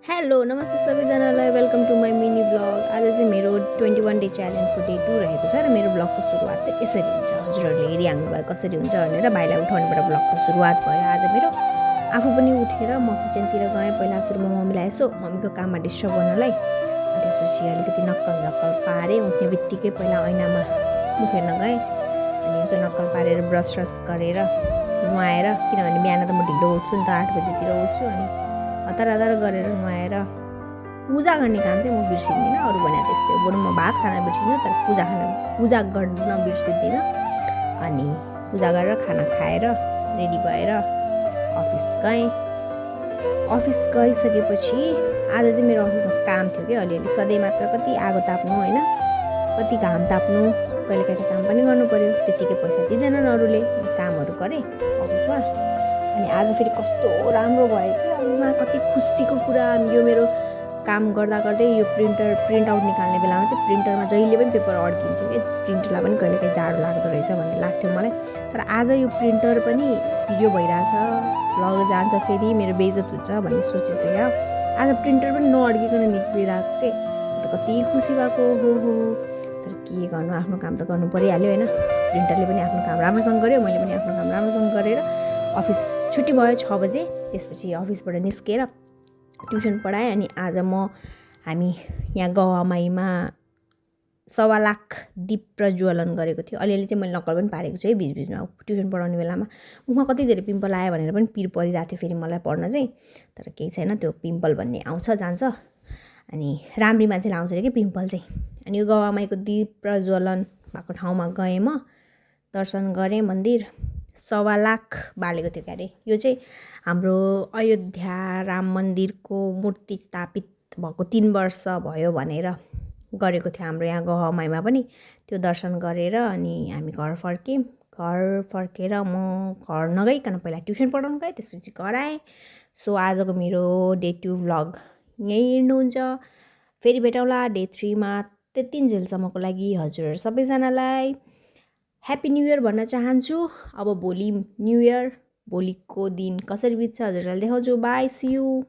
Hello नमस्ते सबैजनालाई welcome to my mini blog. आज चाहिँ मेरो 21 डे च्यालेन्जको डे 2 रहेको छ र मेरो ब्लगको सुरुवात चाहिँ यसरी हुन्छ। हजुरहरूले हेरिहाल्नु भयो कसरी हुन्छ भनेर भाइलाई उठाउनेबाट ब्लगको सुरुवात भयो आज मेरो। आफू पनि उठेर म किचनतिर गएँ। पहिला सुरुमा मम्मीलाई यसो मम्मीको काममा डिस्टर्ब गर्नलाई, अनि त्यसपछि अलिकति नक्कल झक्कल पारेँ। उठ्ने बित्तिकै पहिला ऐनामा मुख हेर्न गएँ, अनि यसो नक्कल पारेर ब्रस स्रस गरेर नुहाएर, किनभने बिहान त म ढिलो उठ्छु नि त, 8 बजीतिर उठ्छु। अनि हतार हतार गरेर नुहाएर पूजा गर्ने काम चाहिँ म बिर्सिँदिनँ। अरू भने त्यस्तै हो, बरु म भात खान बिर्सिन्छु तर पूजा गर्न बिर्सिँदिनँ। अनि पूजा गरेर खाना खाएर रेडी भएर अफिस गएँ। अफिस गइसकेपछि आज चाहिँ मेरो अफिसमा काम थियो कि अलिअलि। सधैँ मात्र कति आगो ताप्नु होइन, कति घाम ताप्नु, कहिलेकाहीँ त काम पनि गर्नु पऱ्यो। त्यत्तिकै पैसा दिँदैनन् अरूले, कामहरू गरेँ अफिसमा। अनि आज फेरि कस्तो राम्रो भयो कि अरूमा कति खुसीको कुरा। यो मेरो काम गर्दा गर्दै यो प्रिन्ट आउट निकाल्ने बेलामा चाहिँ प्रिन्टरमा जहिले पनि पेपर अड्किन्थ्यो कि, प्रिन्टरलाई पनि कहिलेकाहीँ जाडो लाग्दो रहेछ भन्ने लाग्थ्यो मलाई। तर आज यो प्रिन्टर पनि भिडियो भइरहेछ, लग जान्छ फेरि मेरो बेइज्जत हुन्छ भन्ने सोचिसक्यो। आज प्रिन्टर पनि नअड्किकन निक्लिरहेको के, कति खुसी भएको हो। तर के गर्नु, आफ्नो काम त गर्नु परिहाल्यो होइन। प्रिन्टरले पनि आफ्नो काम राम्रोसँग गर्यो, मैले पनि आफ्नो काम राम्रोसँग गरेर अफिस छुट्टी भयो 6 बजे। त्यसपछि अफिसबाट निस्केर ट्युसन पढाएँ। अनि आज हामी यहाँ गवामाईमा 1.25 लाख दीप प्रज्वलन गरेको थियो। अलिअलि चाहिँ मैले नक्कल पनि पारेको छु है बिचबिचमा। ट्युसन पढाउने बेलामा मुखमा कति धेरै पिम्पल आयो भनेर पनि पिर परिरहेको थियो फेरि मलाई पढ्न चाहिँ। तर केही छैन, त्यो पिम्पल भन्ने आउँछ जान्छ। अनि राम्री मान्छेलाई आउँछ अरे कि पिम्पल चाहिँ। अनि यो गवामाईको दीप प्रज्वलन भएको ठाउँमा गएँ, म दर्शन गरेँ। मन्दिर 1.25 लाख बालेको थियो क्यारे। यो चाहिँ हाम्रो अयोध्या राम मन्दिरको मूर्ति स्थापित भएको 3 वर्ष भयो भनेर गरेको थियो हाम्रो यहाँ गवामाईमा पनि। त्यो दर्शन गरेर अनि हामी घर फर्क्यौँ। घर फर्केर म घर नगइकन पहिला ट्युसन पढाउनु गएँ, त्यसपछि घर आएँ। सो आजको मेरो डे 2 भ्लग यहीँ हिँड्नुहुन्छ। फेरि भेटौँला डे 3 मा। त्यतिन्जेलसम्मको लागि हजुरहरू सबैजनालाई ह्याप्पी न्यू इयर भन्न चाहन्छु। अब भोलि न्यू इयर, भोलिको दिन कसरी बित्छ हजुरहरूलाई देखाउँछु। Bye, see you.